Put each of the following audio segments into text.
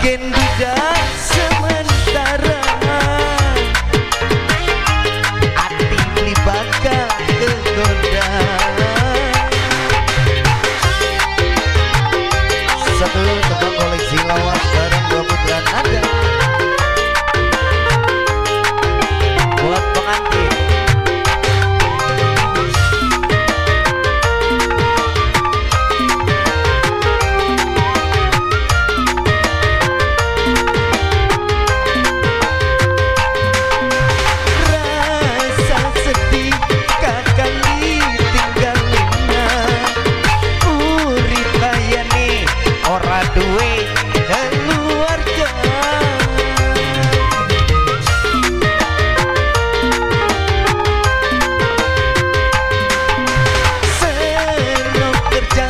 Bagen duda sementara, ati beli bakal kegoda. Satu tebang koleksi lawas bareng dua putra nada buat pengantin. Duwe keluarga, seneng kerja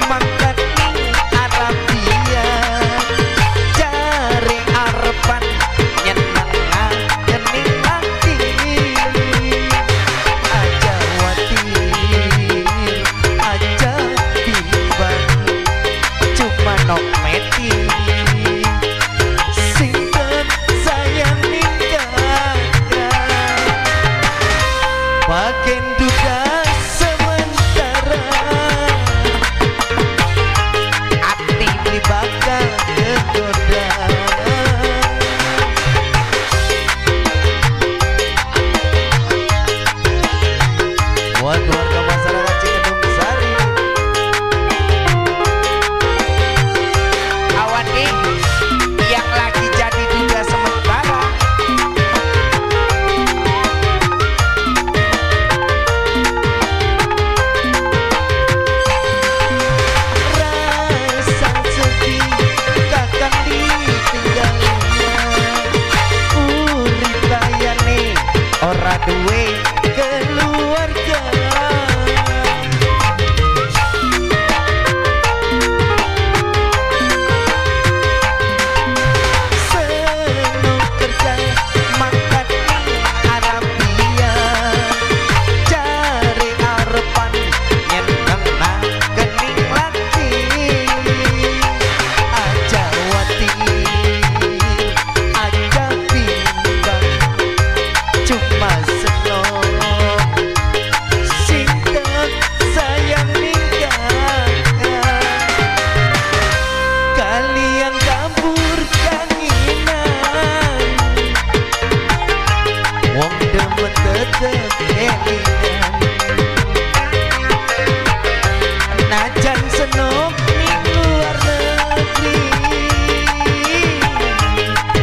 mangkat ning Arabia, cari arepan nyenengaken ning ati. Aja watir, aja bimbang, cuma nok meti sinten sayang ninggal. Bagen duda sementara, ati beli bakal kegoda. Buat warga masyarakat Cikedung Sari, awan nih yang lagi jadi duda sementara. Rasa sedih kakang ditinggalnya, urip layane ora duwe keluarga. Seneng kerja mangkat ning Arabia, cari arepan nyenengaken ning lati. Aja watir, aja bimbang, cuma seneng sinten sayang ninggal. Kalian kabur kanginan, wong demen tetep kelingan. Najan seneng ning luar negeri,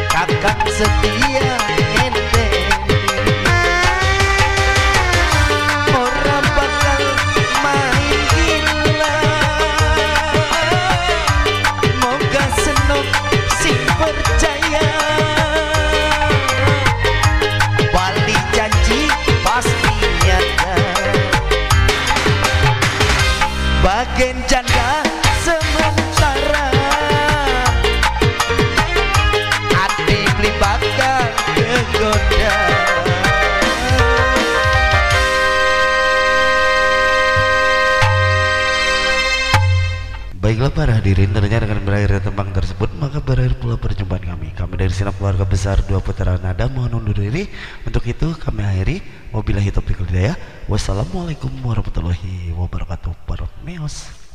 kakak setia ente. Ora bakal main gila, moga seneng sing percaya. Bali janji pasti nyata. Bagen janda sementara, ati beli bakal kegoda. Baiklah para hadirin, ternyata dengan berakhirnya tembang tersebut maka berakhir pula perjumpaan kami. Kami dari Sinap Keluarga Besar Dua Putera Nada mohon undur diri. Untuk itu kami akhiri. Wabillahi taufiq wal hidayah. Wassalamualaikum warahmatullahi wabarakatuh. Para meos.